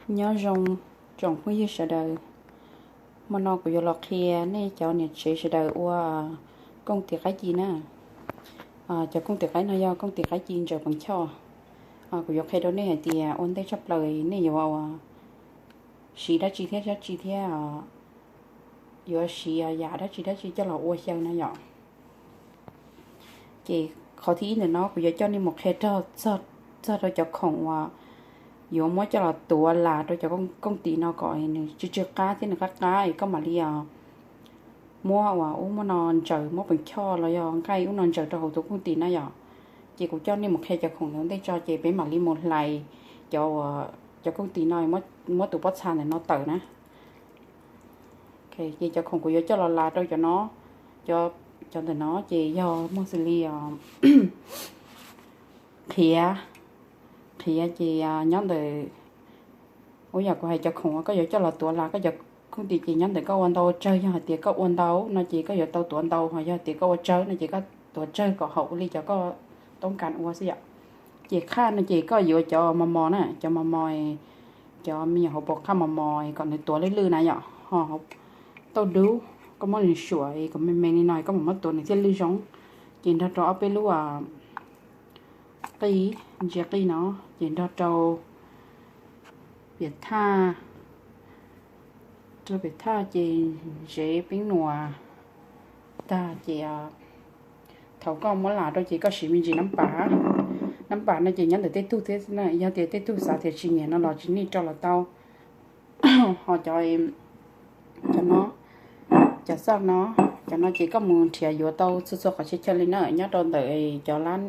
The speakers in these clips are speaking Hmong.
Nyob zoo tsoom phooj ywg sawv daws, hmo no kuv yuav los qhia nej cov niam tsev sawv daws ua kooj tis qaib ci na. Cov kooj tis qaib no yog kooj tis qaib ci ntsaws pees choj. Kuv yuav qhia rau nej hais tias ua ntej tshaj plaws nej yuav siv dab tsi thiab dab tsi thiab yuav siv yam dab tsi dab tsi coj los ua xyaw na yom. Ces qhov thib ib ntawm no kuv yuav coj nej mus qhia txog rau cov khoom uas yuav muab coj los tuav las rau cov kooj tis no kom nws tsw tsw qab thiab nws qab qab es koj mam li muab uas ub muab no ntsaws, muab pees choj los yog nqaij ub no ntsaws rau hauv tus kooj tis na yom. Ces kuv coj nej mus qhia cov khoom ntawd ua ntej tso ces peb mam li mus hlais cov, cov kooj tis no, muab tus pob txha ntawm no tawm na. Ces cov khoom kuv yuav coj los las rau cov no, cov ntawm no ces yog muaj xws li qhiav, qhiav ces nyob ntawm, ua yam kuv hais cov khoom uas koj yuav coj los tuav las koj cov kooj tis ces nyob ntawm koj ua ntau ua tsawg, yog hais tias koj ua ntau no ces koj yuav tau tuav ntau, ho yog tias koj ua tsawg no ces koj tuav tsawg kom haum ua li cov koj toob kas ua xwb yom. Ces qhaj no ces koj yuav cov mos mos na, cov mos mos, cov me nyuam hauv paus qhaj mos mos kom nws tuav lwj lwj na yom, ho tauj dub koj muab nws suam kom me me li no koj mam muab tuav nws thiaj lwj zoo. Ces nrog rau ob peb lub qij, ntsia qij no, ces nrog rau piam thaj, rau piam thaj ces zev peeb nuam tag ces thaum koj muab las rau ces koj siv me ntsis nab pas. Nab pas no ces nyob ntawm tej tug thiab, yog tias tej tug xav tias tsis nyiam no los tsis need rau los tau. Ho cov, cov no, cov xaj no, cov no ces koj mus nrhiav yuav tau txhua txhua qhov chaw chaw li na, nyob rau ntawm cov lab,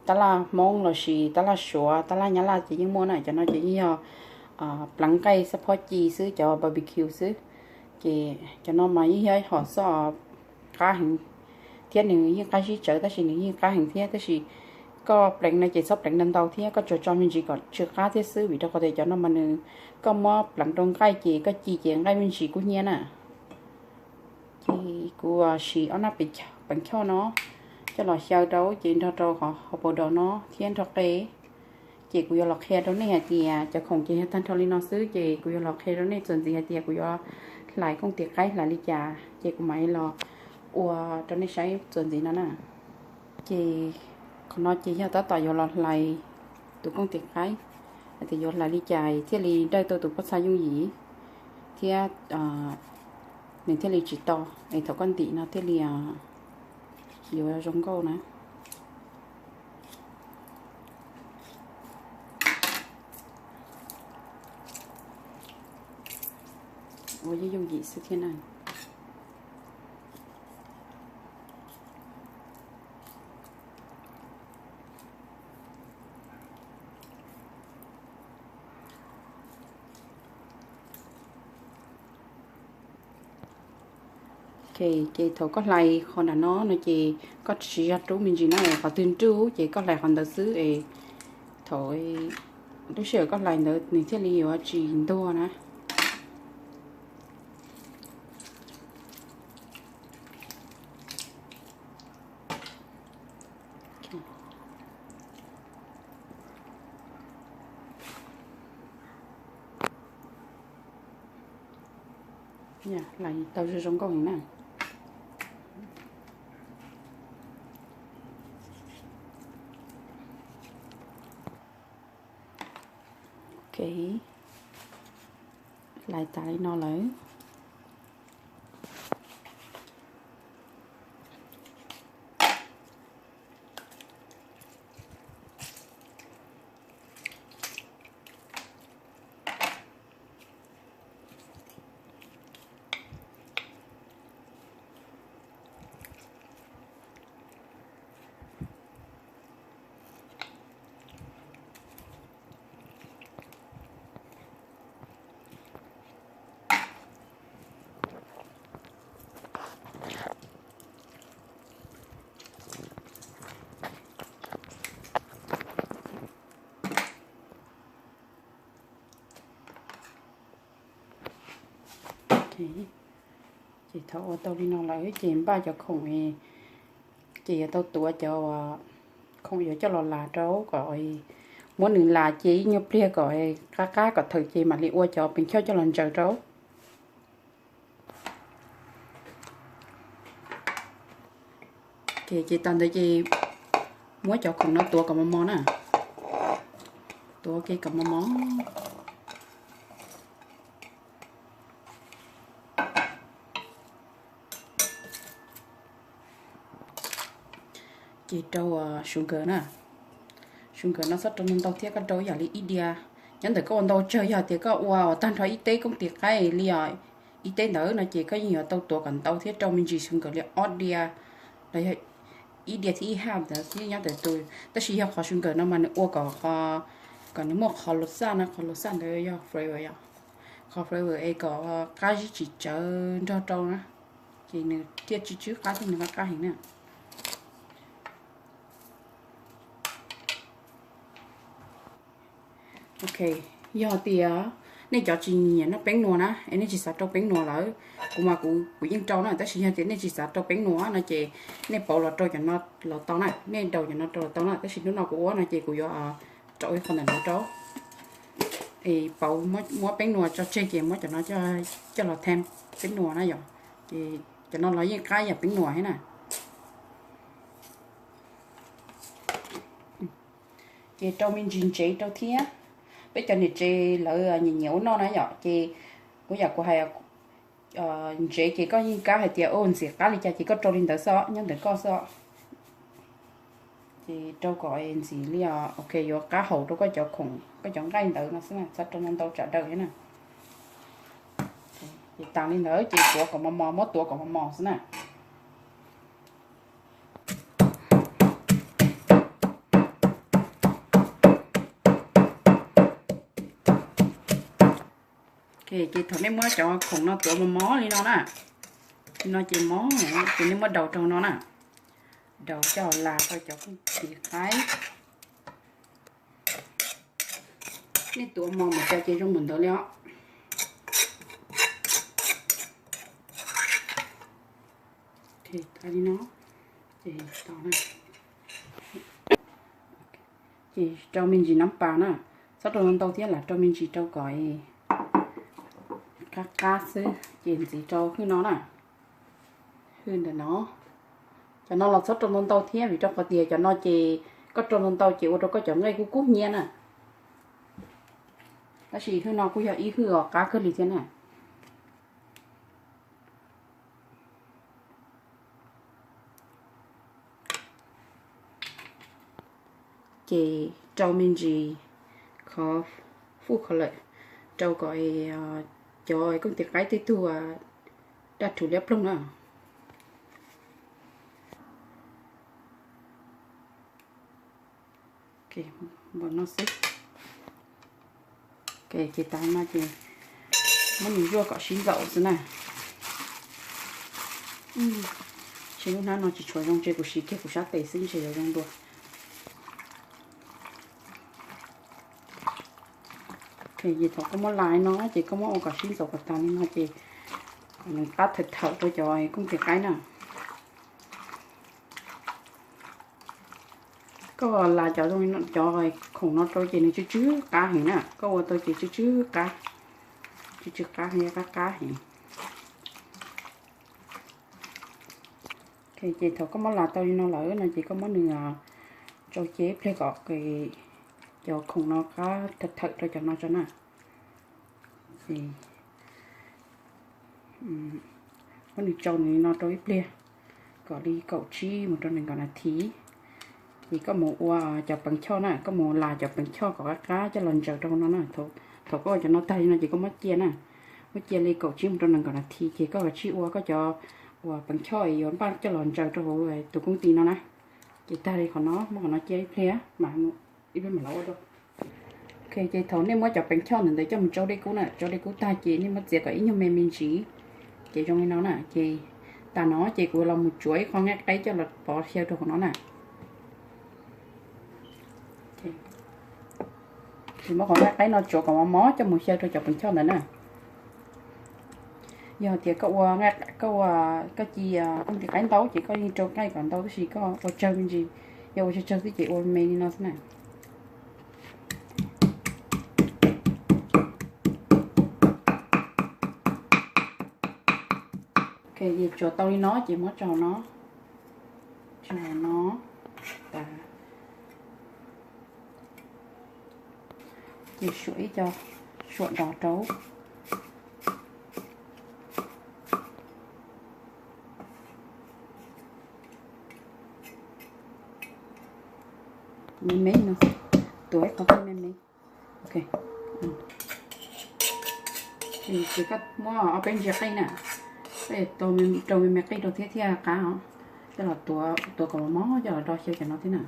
tab laj Hmoob los sis tab laj Suav, tab laj Nyab Laj ces yeej muaj na. Cov no ces yeej yog pleev nqaij xab phob ci xwb, cov barbecue xwb. Ces cov no mas yeej yog ib hom xoj qab heev thiab nws yeej qab zib tsawv tab sis nws yeej qab heev thiab, tab sis koj pleev no ces txhob pleev ntau ntau thiab koj tsuas tso me ntsis kom tsw qab thiab xwb, vim rau qhov tias cov no mas nws, koj muab pleev rau nqaij ces koj ci ces nqaij me ntsis kub hnyiab na. Ces kuv siv ob nab pees choj no coj los xyaw rau ces nrog rau qhov hauv paus daus no thiab nrog qe. Ces kuv yuav los qhia rau nej hais tias cov khoom ces yog tag nrho li no xwb, ces kuv yuav los qhia rau nej txuas ntxiv hais tias kuv yuav hlais kooj tis qaib hlais li cas, ces kuv mam li los ua rau nej saib txuas ntxiv no na. Ces qhov no ces yog tab tom yuav los hlais tus kooj tis qaib, hais tias yuav hlais li cas thiaj li dawj tau tus pob txha yooj yim thiab nws thiaj li tsis to, es thaum koj ntim no thiaj li yuav zoo nkauj na. Ua yooj yooj yim xwb thiab na. Ok, ces thaum koj hlais qhov nram no no ces koj tsis yog rub me ntsis na, qhov twg nruj ces koj hlais qhov ntawd xwb es thaum lub sij hawm koj hlais ntawd nws thiaj li yuav tsis ntuag na. Hlais tau zoo zoo nkauj heev na. Ok, hlais tas li no lawm. Ces thaum ua tau li no lawm ces npaj cov khoom, ces yuav tau tuav cov khoom yuav coj los las rau kom Muab nws las ces ib nyuag pliag kom qab qab kom thawm ces mam li ua cov pees choj coj los ntsaws rau. Ces tas ntawd ces muab cov khoom no tuav kom mos mos na. Tuav ua ke kom mos mos. Ces rau sugar na. Sugar no txhob rau ntau ntau thiab, koj rau ib yam li ib diav. Nyob ntawm koj ua ntau tsawg, yog tias koj ua tag nrho ib teb koob tis qaib li ib teb ntawd no ces koj yeej yuav tau tuav kom ntau thiab, rau me ntsis sugar li ob diav los yog ib diav thiab ib haj ntawd xwb nyob ntawm tus. Tab sis yog qhov sugar no mas nws ua kom, kom nws muaj qhov los xaj no, qhov los xaj ntawd yog flavor yom. Qhov flavor es kom qab zib tsis tsawv nrog rau na, ces nws thiaj tsw tsw qab thiab nws qab qab heev na. Ok, yog tias nej cov tsis nyiam noj peeb nuas na, es nej tsis xav rau peeb nuas lawm, kuv mas kuv yeej rau na, tab sis yog tias nej tsis xav rau peeb nuas no ces nej pauv los rau cov no los tau na, nej daus cov no rau los tau na, tab sis hnub no kuv ua no ces kuv yuav rau ib qho ntawm no rau. Es pauv muab peeb nuas tso tseg ces muab cov no coj los them peeb nuas na yom. Ces cov no los yeej qab yam peeb nuas thiab na. Ces rau me ntsis ntsev rau thiab. Peb cov niam tsev lawv nyiam nyiam ua noj na yom, ces kuv yam kuv hais, ntsev ces koj yeej kab hais tias ntxim qab li cas ces koj rau li ntawd xwb, nyob ntawm koj xwb. Ces rau kom ntxim li, ok, yuav qab haum rau koj cov khoom koj cov nqaij ntawd no xwb na, txhob rau ntau ntau tsam daws thiab na. Ces tas li ntawd ces tuav kom mos mos, muab tuav kom mos mos xwb na. Ces thaum nej muab cov khoom no tuav mos mos li no na, li no ces mos, ces nej muab daus rau no na, daus coj las rau cov koob tis qaib. Nej tuav mos mos cas ces zoo npaum ntawd li os. Li no, ces tau na. Ces rau me ntsis nab pas na, txhob rau ntau thiab, lam rau me ntsis rau kom qab qab xwb ces ntxiv rau hwj no na. Hwj ntawm no, cov no los txhob rau ntau ntau thiab vim rau qhov tias cov no ces koj rau ntau ntau ces ua rau koj cov nqaij kub kub hnyiab na. Tab sis hwj no kuj yog ib hwj os qab kawg li thiab na. Ces rau me ntsis qhov food color rau kom cov koob tis qaib tej tug daj rhuv liab ploog na. Npaum no xwb. Ces tas no ces muab nws zuaj kom sib ntxaum xwb na. Ntshe lub hnab no tsis tshua zoo, ntshe kuv siv kiag kuv sab tes xwb ntshe yuav zoo dua. Ces thaum koj muab las no ces koj muab ua kom sib ntxaum kom tas li no ces kom nws qab thawm thawm rau cov koob tis qaib na. Koj las cov, cov khoom no rau ces nws tsw tsw qab heev na, koj ua tau ces tsw tsw qab, tsw tsw qab heev, qab qab heev. Ces thaum koj muab las tau li no lawm no ces koj muab nws tso cia ib pliag kom cov khoom no qab thawm thawm rau cov no tso na. Ces muab nws tsau nws li no rau ib pliag, kom li kaum tsib mus rau nees nkaum nas this. Ces koj mus ua cov pees choj na, koj mus las cov pees choj kom qab qab coj los ntsaws rau hauv no na. Thaum koj ua cov no tag li no ces koj muab cia na, muab cia li kaum tsib mus rau nees nkaum nas this ces koj kav tsij ua koj cov uas pees choj es yuav npaj coj los ntsaws rau hauv tus koob tis no na. Ces tag li qhov no muab qhov no cia ib pliag mas ib pliag mam los ua dua. Ok, ces thaum nej muab cov pees choj ntawm ntawd coj mus tsau dej kub na, tsau dej kub tag ces nej muab txiav kom ib nyuag me me ntsis, ces zoo li no na. Ces tas no ces kuv los mus tsuav ib qho nqaij qaib coj los pov xyaw rau hauv no na. Ces muab qhov nqaij qaib no tsuav kom mos mos coj mus xyaw rau cov pees choj ntawd na. Yog tias koj ua, koj ua, koj ci koob tis qaib ntau ces koj yeej rau nqaij kom ntau tab sis koj ua tsawg me ntsis, yog ua tsawg tsawg xwb ces ua me li no xwb na. Ces tsuav tau li no ces muab tso no, tso no tas, ces suam ib co, suam dos rau. Me me no, tuav ib qho me me. Ces koj muab ob peb ntsis qij na, rau me me qij rau thiab thiaj qab os. Coj los tuav, tuav kom mos mos coj los do xyaw cov no thiab na.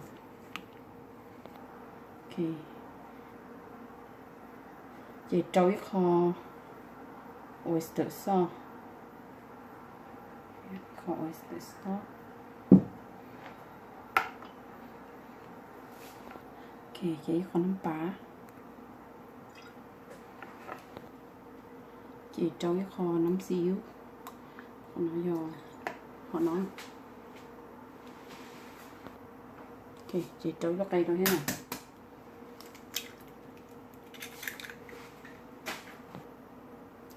Ces rau ib qho oyster sauce, qho oyster sauce. Ces ib qho nab pas, ces rau ib qho nab xib ub, qhov no yog, qhov no, ces rau ib lub qe rau thiab na.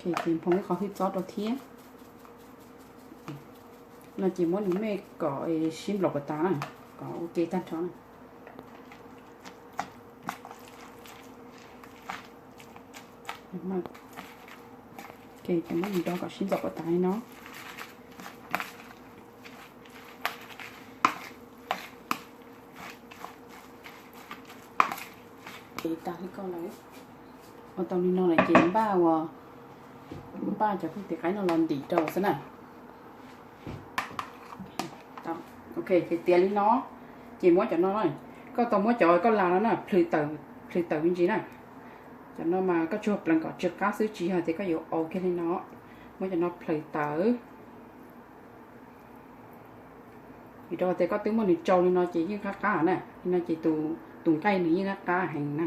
Ces nphoo ib qho hwj txob rau thiab. No ces muab nws mej kom sib nplaum kom tas na, kom ua ke tag nrho na. Ces muab nws do kom sib ntxaum kom tas li no. Ces tas li ko lawm. Ua tau li no lawm ces npaj ua, npaj cov koob tis qaib no los ntim rau xwb na. Ok, ces tiav li no, ces muab cov no, koj tau muab cov koj las no na, plhws tawm, plhws tawm me ntsis na. Cov no mas koj tsuas pleev kom tsw qab xwb, tsis yog tias koj yuav ua kiag li no. Muab cov no plhws tawm. Vim rau tias koj twb muab nws tsau li no ces yeej qab qab na, li no ces tus nqaij nws yeej qab qab heev na.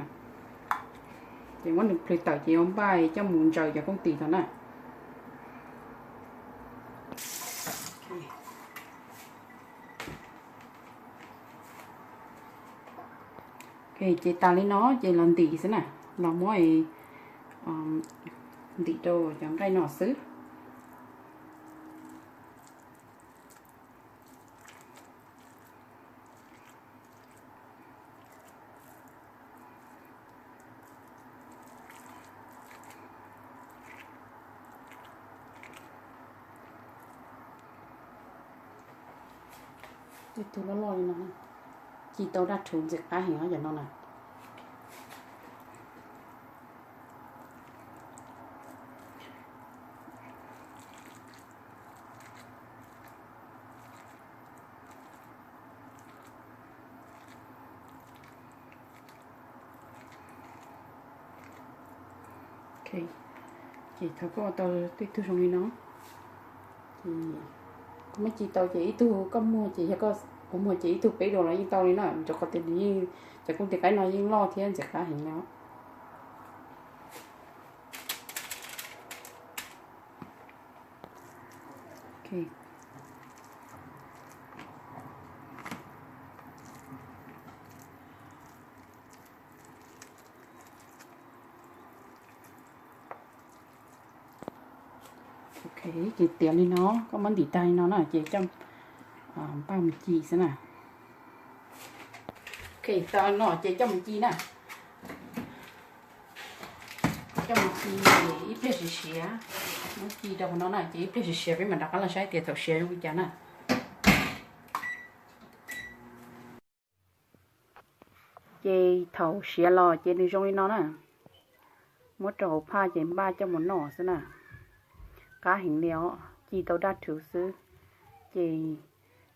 Ces muab nws plhws tawm ces yuav npaj coj mus ntsaws cov koob tis tau na. Ces tas li no ces los ntim xwb na, los muab ntim rau cov nqaij no xwb. Tej tug loj loj li no, ci tau daj rhuv ntxim qab heev os cov no na. Ces thaum koj ua tau tej tug zoo li no, kuv muab ci tau ces ib tug koj muag ces yog koj, kuv muag ces ib tug peb dua los yeej tau li na, rau qhov tias nws yeej, cov koob tis qaib no yeej loj thiab ntxim qab heev li. Ok, ces tiav li no, koj muab ntim tag li no na ces coj npaj mus ci xwb na. Ok, tau no ces coj mus ci na. Coj mus ci ib pliag siav siav, muab ci rau qhov no na ces ib pliag siav siav peb mam rov qab los saib tias thaum siav zoo li cas na. Ces thaum siav los ces nws zoo li no na, muab rau hauv phaj ces npaj coj mus noj xwb na. Qab heev li os, ci tau daj rhuv xwb. Ces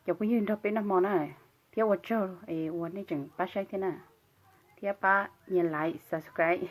cov phooj ywg nrog peb noj hmo na, thiab ua tsaug es uas nej tseem pab saib thiab na, thiab pab nias like, subscribe.